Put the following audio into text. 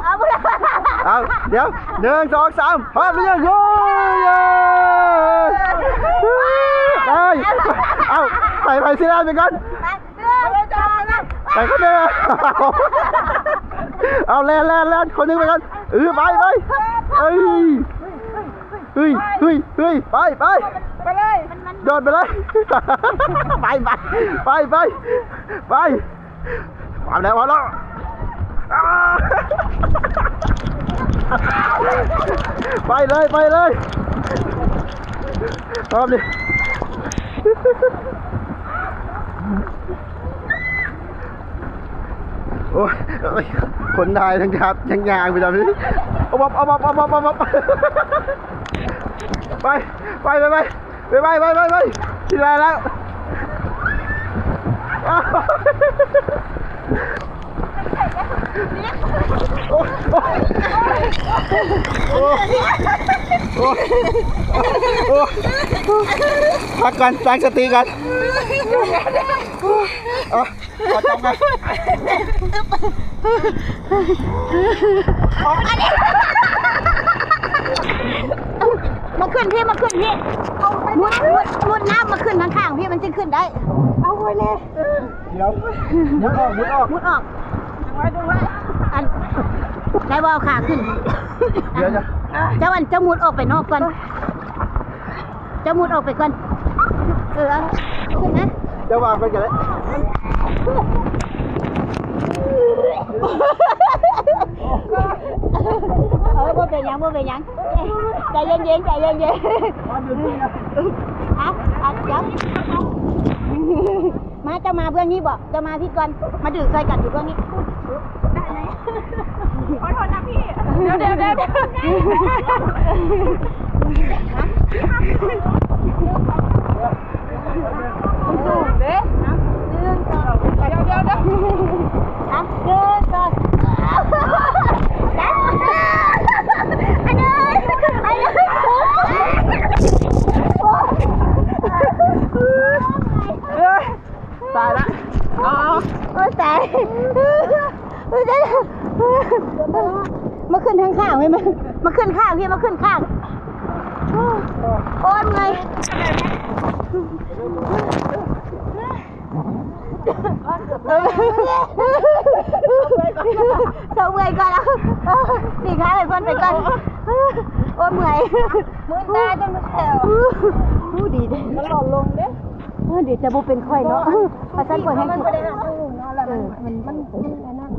ເອົາ ດຽວ ໜຶ່ງ ສອງ ສາມ ພ້ອມຫຼືຍັງ? ໂອ້ຍ ເອີ ໄປ ເອົາ ໃຜ ໃຜຊິລາໄປກ່ອນ? ໄປຄົນໜຶ່ງ ເອົາ ແລ່ນ ແລ່ນ ແລ່ນ ຄົນໜຶ່ງໄປກ່ອນ ເອີ ໄປ ໄປ ເອີຍ ເຮີ້ຍ ເຮີ້ຍ ເຮີ້ຍ ໄປ ໄປ ໄປເລີຍ ໂດດໄປເລີຍ ໄປ ໄປ ໄປ ໄປ ໄປ ໄປ ພາມແລ້ວ ພາມແລ້ວ ໄປເລີຍ ໄປເລີຍ ພາມນີ້ ໂອ້ຍ ຄົນຖ່າຍທັງຈັບທັງຍ່າງໄປດຳນີ້ ເອົາບັບ ເອົາບັບ ເອົາບັບ ເອົາບັບ ໄປ ໄປ ໄປ ໄປ ໄປ ໄປ ໄປ ໄປ ຊິໄດ້ແລ້ວ ໂອ້ຍ ໂອ້ຍ ໂອ້ຍ ໂອ້ຍ ພັກກ່ອນ ຕັ້ງສະຕິກ່ອນ ເອົາ ຂໍຈັບໜ່ອຍ ມາຂຶ້ນພີ້ ມາຂຶ້ນພີ້ ມຸດ ມຸດ ມຸດນ້ຳມາຂຶ້ນຂ້າງໆ ພີ້ ມັນຈຶ່ງຂຶ້ນໄດ້ ເອົາໄວ້ແລ້ວ ດຽວ ມຸດອອກ ມຸດອອກ ມຸດອອກ ດຶງໄວ້ ດຶງໄວ້ ອັນ ໄດ້ບໍ່ ເອົາຂາຂຶ້ນ ດຽວ ເຈົ້າ ອັນ ເຈົ້າມຸດອອກໄປນອກກ່ອນ ເຈົ້າມຸດອອກໄປກ່ອນ ເອີ ເອົາ ຂຶ້ນນະ ເຈົ້າວາງໄປກໍໄດ້ ເອີ ບໍ່ເປັນຫຍັງ ບໍ່ເປັນຫຍັງ ໃຈເຢັນໆ ໃຈເຢັນໆ ອ່ະ ອ່ະ ດຽວ ມາ ເຈົ້າມາເບື້ອງນີ້ບໍ? ເຈົ້າມາພີ້ກ່ອນ ມາດຶງຊ່ອຍກັນຢູ່ເບື້ອງນີ້ ໄດ້ໄໝ? ຂໍໂທດນະພີ່ ດຽວ ດຽວ ດຽວ ດຽວ ສູງເດ້ ໜຶ່ງ ສອງ ດຽວ ດຽວ ດຽວ ອ່ະ ໜຶ່ງ ສອງ ອັນນີ້ ອັນນີ້ ເອີຍ ຕາຍລະ ເອົາ ເອົາ ໂອ້ຍ ຕາຍ ໂອ້ຍ ຕາຍ ມາຂຶ້ນທາງຂ້າງໄວ້ ມາ ມາຂຶ້ນຂ້າງພີ້ ມາຂຶ້ນຂ້າງ ໂອ້ຍ ເມື່ອຍ ເຊົາເມື່ອຍກ່ອນ ເອົາ ເອີ ໜີກທາງໃຫ້ເພິ່ນໄປກ່ອນ ໂອ້ຍ ເມື່ອຍ ມືນຕາຈົນແຂວ ໂອ້ ດີເດ້ ມັນຫຼອນລົງເດ້ ເອີ ດີແຕ່ບໍ່ເປັນຂ້ອຍເນາະ ວ່າຊັ້ນຂ້ອຍແຮງ ມັນບໍ່ໄດ້ຮັບທາງໜູເນາະ ແລ້ວມັນ ເອີ ມັນ ມັນ ມັນອັນນັ້ນ